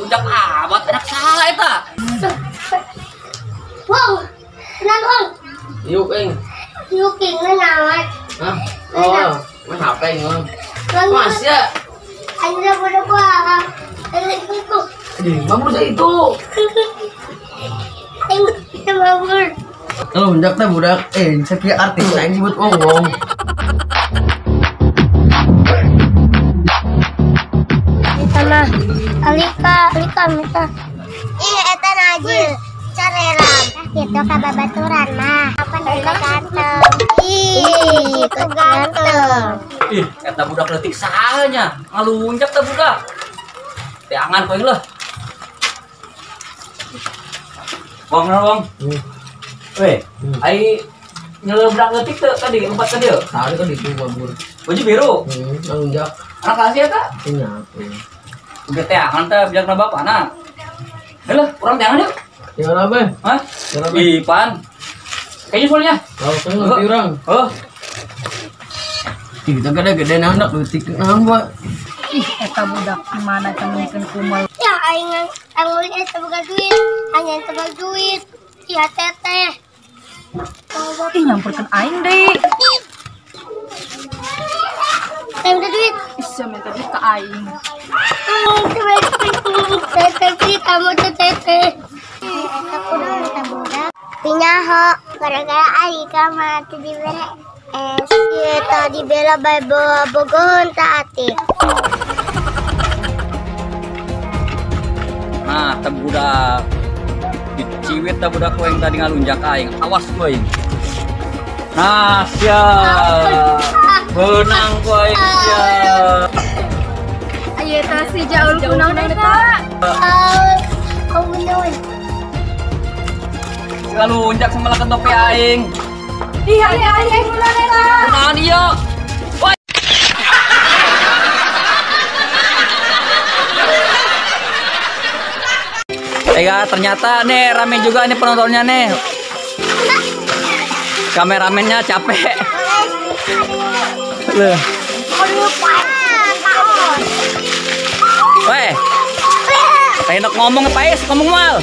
Ngalunjak amat anak saha eta. Wong, kenal wong. Yuk ing. Yuk ing naon? Hah? Oh, main HP ngomong. Mas ya. Aing bodoh gua. Aing itu. Mabur saya itu. Aing mabur. Ngalunjak teh budak sakieu artis aing disebut wong wong. Eta mah Alika, Alika minta. Ih, eta Najil. Careram. Kitu ka babaturan mah. Apa nu ganteng? Ih, itu ganteng. Ih, eta budak leutik saha nya? Ngalunjak teh budak. Teangan koing lah. Wong, wong. Weh, ai nyeleu budak leutik teh tadi lompat ka dieu. Tadi kan itu mabur. Baju biru. Ngalunjak. Anak kelas eta? Nya. Udah teangan teh bijakna bapana. Heuh, urang teangan yuk. Ya apa? Hah? Ih, pan. Kayaknya soalnya. Kalau kan ngerti orang. Oh. Ih, kita gede-gede anak leutik naon, Pak. Ih, eta budak gimana can kumal. Ya aing anggurin eta boga duit, hanya eta boga duit. Sia teteh. Ih, nyamperkeun aing deui. Teh minta duit. Ih, sia minta duit ka aing. Teteh kamu teteh. Eta kudu eta budak. Pinyaho gara-gara Alika mah teu dibere es. Ieu tadi bela bae bawa bogoheun ta ati. Nah, teh budak diciwit teh budak yang tadi ngalunjak aing. Awas ku aing. Nah, sia. Benang ku aing sia. Ayo eta si Jaul kunaon eta? Aul. Ngalunjak sama lakan topi aing. Ih, aing aing kunaon eta? Kunaon ieu? Woi. Ya ternyata nih rame juga nih penontonnya nih. Kameramennya capek. Loh. Weh. Enak ngomong Pais, ngomong mal.